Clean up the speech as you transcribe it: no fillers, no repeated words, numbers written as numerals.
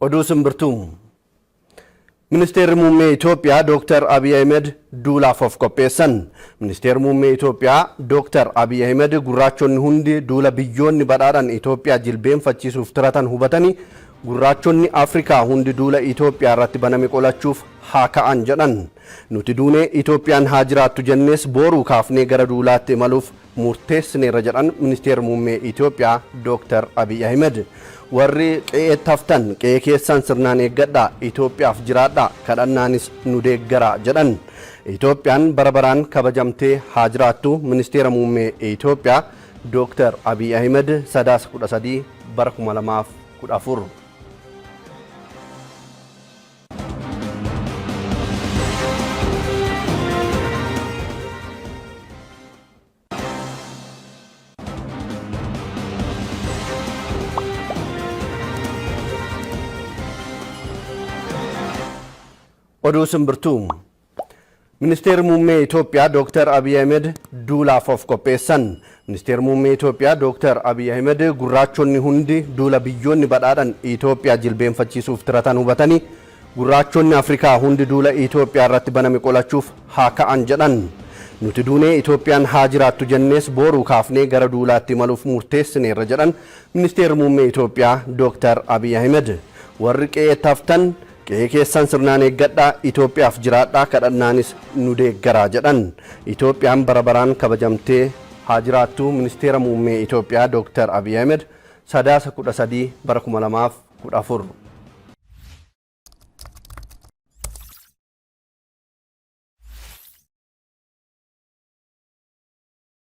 Oduu simbirtuu. Ministeerri Muummee Itoophiyaa Dooktar Abiy Ahmed duulaaf of qopheessan. Ministeerri Muummee Itoophiyaa Dooktar Abiy Ahmed gurraachonni hundi duula biyyoonni badhaadhan Itoophiyaa jilbeenfachiisuuf tiratan hubatanii gurraachonni Afrikaa hundi duula Itoophiyaa irratti baname qolachuuf haa ka'an jedhan. Nuti duunee Itoophiyaan haa jiraattu jennees booruu kaafnee gara duulaatti imaluuf murteessineerra jedhan Ministeerri Muummee Itoophiyaa Dooktar Abiy Ahmed. Warri qe'eetti haftan qe'ee keessan sirnaan eeggadhaa, Itoophiyaaf jiraadhaa, kadhannaanis nu deeggaraa jedhan. Itoophiyaan bara baraan kabajamtee haa jiraattu. Ministeera Muummee Itoophiyaa Dooktar Abiy Ahmed Sadaasa 13 bara 2014. Oduu simbirtuu. Ministeerri Muummee Itoophiyaa Dooktar Abiy Ahmed duulaaf of qopheessan. Ministeerri Muummee Itoophiyaa Dooktar Abiy Ahmed gurraachonni hundi duula biyyoonni badhaadhan Itoophiyaa jilbeenfachiisuuf tiratan hubatanii gurraachonni Afrikaa hundi duula Itoophiyaa irratti baname qolachuuf haa ka'an jedhan. Nuti duunee Itoophiyaan haa jiraattu jennees booruu kaafnee gara duulaatti imaluuf murteessineerra jedhan Ministeerri Muummee Itoophiyaa Dooktar Abiy Ahmed. Warri qe'eetti haftan qe'ee keessan sirnaan eeggadhaa, Itoophiyaaf jiraadhaa, kadhannaanis nu deeggaraa jedhan. Itoophiyaan bara baraan kabajamtee haa jiraattu. Ministeera Muummee Itoophiyaa Dooktar Abiy Ahmed Sadaasa 13 bara 2014.